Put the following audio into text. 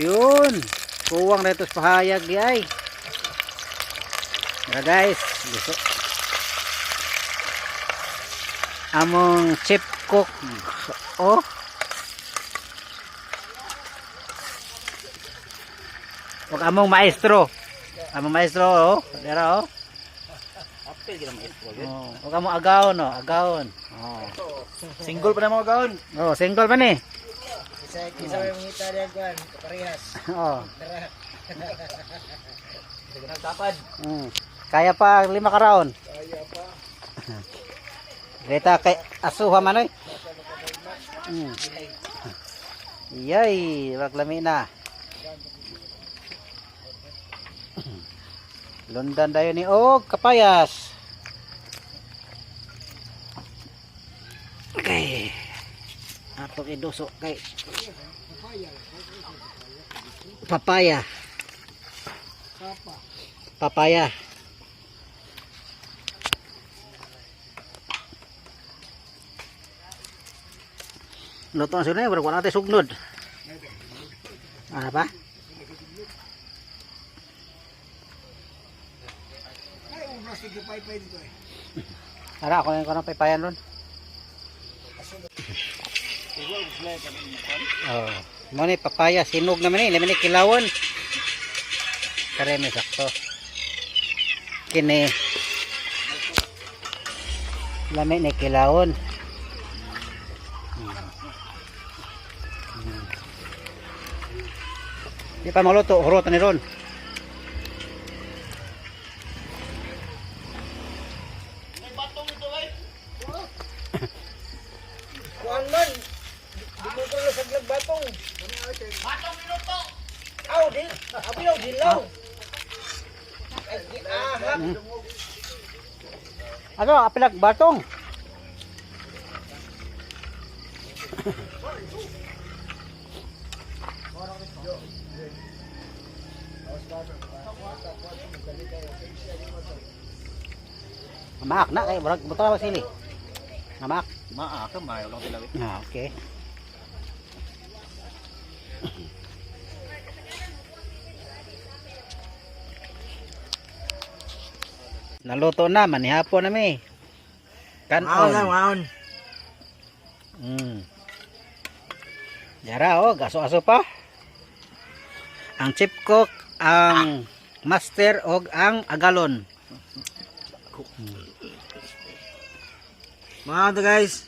Yun. Kuwang na ito sa pahayag di ay. Tara guys, gusto. Among chip cook. Oh. Ug among maestro. Among maestro oh. Dara oh. Apil gid ang maestro. Oh, ug among agaon oh, agaon. Oh. Single pa na mga gaon. Oh, single pa ni. Isa isa may mangita diyan kuan, parehas. Oh. Tara. Sige nagtapad. Kaya pa lima ka round. Kaya pa. Reta kay asuha man oy. Yay, wag lami na. Lundan dayon ni og kapayas. Okay. Ato iduso kay papaya. Kapa. Papaya. Luto na sila, wala natin sugnod. Ano pa? Ay, ubras sige paypay dito eh. Tara, ako yung kanang paypayan ron. Oh, mo ni papaya sinog naman ni, lamin ni kilawon. Kareme sakto. Kini lami ni kilawon. Di pa maluto, hurot ni ron. Kuan man. Di mo ko sa batong. Batong minuto. Aw, di. Abi daw dilaw. Ay, di ahak. Ano, apilag batong. Maak na kay murag buta ba sili. Maak. Maa ka mayo lang sila. Ah, okay. Naluto na, manihapon na mi. Kanon. Maon. Yara oh, gaso-aso pa. Ang chip cook, ang master og ang agalon. Maon to guys.